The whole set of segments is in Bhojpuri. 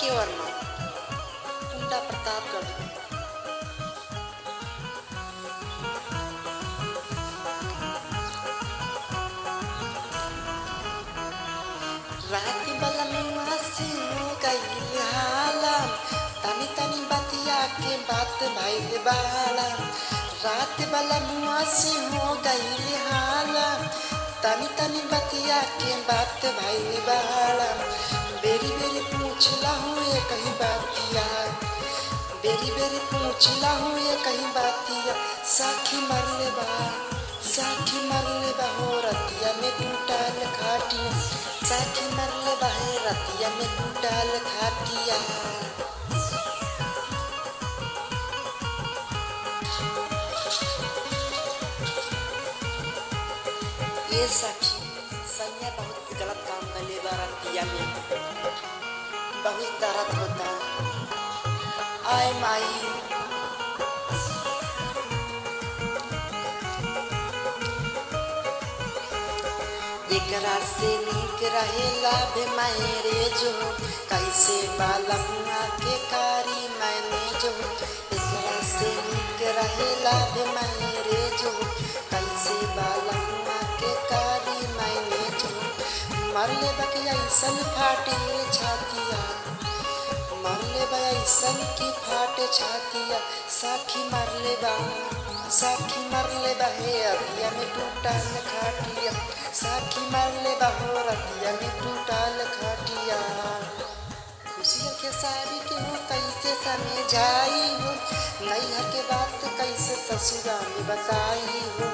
के वर्मा, कुंडा प्रतापगढ़। रात वाला मुआ से हो गईल हाला, तनी तनी बतिया के बात भइल बाला। रात वाला मुआ से हो गईल हाला, तनी तनी बतिया के बात भइल बाला। बेरी बेरी पूछला हूँ ये कहीं बातिया, बेरी बेरी पूछला हूँ ये कहीं बातिया। साखी मरले बा, साखी मरले बा हो रतिया में टूटल खाटिया। साखी मरले बा हे रतिया में टूटल खाटिया। ये सखी सैया बहुत गलत काम कर बा रतिया में, बहुत दर्द होता। आय माई, एकरा से निक रहेला मैरे जो, कैसे बालमुआ के कारी मैंने जो। एकरा से निक रहेला मैरे जो, कैसे बालमुआ के कारी मैंने जो। मरले बकिया ऐसन फाटे छातिया, मरले बा ऐसन की फाटे छातिया। साखी मरले बा, साखी मरले बा हे अतिया में टूटल खाटिया। साखी मरले बा हो रतिया में टूटल खाटिया। खुशियों के सारी के हो कैसे समझाई हो, नैहर के बात कैसे ससुरा में बताई हो।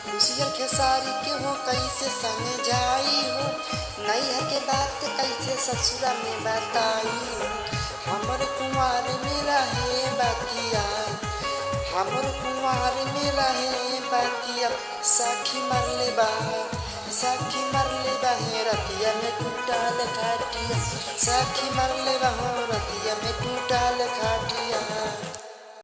खुशियों के सारी के हो कैसे समझाई हो, नैहर के बात कैसे ससुरा में बताई हो। हमर कुंवार में रहे बातिया, हमर कुंवार में रहे बातिया। साखी मरले बा, साखी मरले बा हे रतिया में टूटल खाटिया। साखी मरले बा हो रतिया में टूटल खाटिया।